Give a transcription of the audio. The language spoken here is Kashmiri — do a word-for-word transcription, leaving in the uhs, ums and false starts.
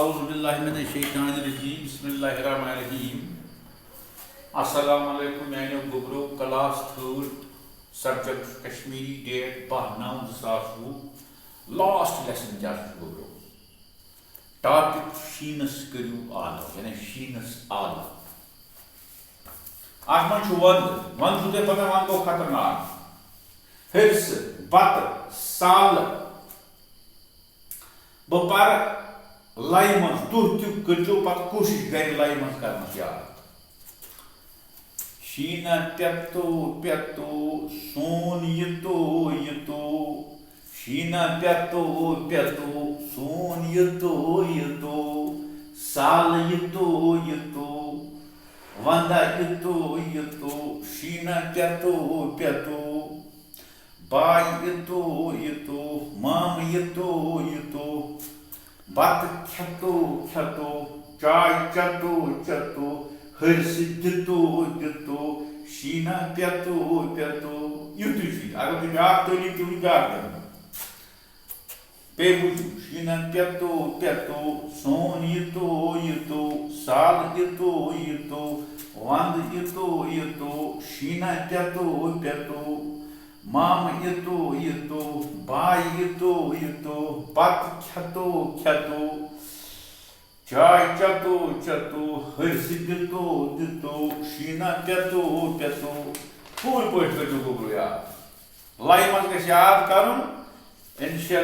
اعوذ باللہ من الشیطان الرجیم، بسم اللہ الرحمن الرحیم۔ السلام علیکم میانیو گوبرو، class third, subject Kashmiri, date باہ نو زٕ ساس وُہ۔ لاسٹ لیسن کیٛاہ چھُ گوبرو؟ ٹاپک شیٖنس کٔرِو آلو، یعنی شیٖنس آلو۔ اتھ منٛز چھُ ونٛدٕ، ونٛدٕ چھُو تۄہہِ پتہ ونٛدٕ گوٚو خطرناک۔ ہرسہٕ، بتہٕ، سالہٕ۔ بہٕ پرٕ لَیہِ منٛز، تُہۍ تہِ کٔرۍزیو پتہٕ کوٗشِش گرِ لَیہِ منٛز کرنس یاد۔ شیٖنہ پیٚتو پیٚتو سون یہِ تو یہِ تو۔ شیٖنہ پیٚتو پیٚتو سون یہِ تو یہِ تو۔ سال یہِ تو یہِ تو۔ ونٛدہ یہِ تو یہِ تو۔ شیٖنہ پیٚتو پیٚتو۔ باے یہِ تو یہِ تو، مام یہِ تو یہِ تو۔ بتہٕ کھیٚتو کھیٚتو، چاے چیٚتو چیٚتو، ہرسہٕ دِتو دِتو، شیٖنہ پیٚتو پیٚتو۔ یُتُے چھُ یہِ۔ اگر تُہۍ بیٛاکھ تعلیٖم تہِ وٕچھِو، بیٛاکھ دِمہٕ۔ بیٚیہِ بوٗزِو، شیٖنہ پیٚتو پیٚتو، سون یہِ تو یہِ تو، سال یہِ تو یہِ تو، ونٛدٕ یہِ تو یہِ تو، شیٖنہ پیٚتو پیٚتو، مام یہِ تو یہِ تو، باے یہِ تو یہِ تو، بتہٕ کھیٚتو کھیٚتو، چاے چیٚتو چیٚتو، ہرسہٕ دِتو دِتو، شیٖنہ پیٚتو پیٚتو۔ پوٗرٕ پٲٹھۍ کٔرِو گوٚبرو یاد۔ لَیہِ منٛز گژھِ یاد کرُن، انشاءاللہ۔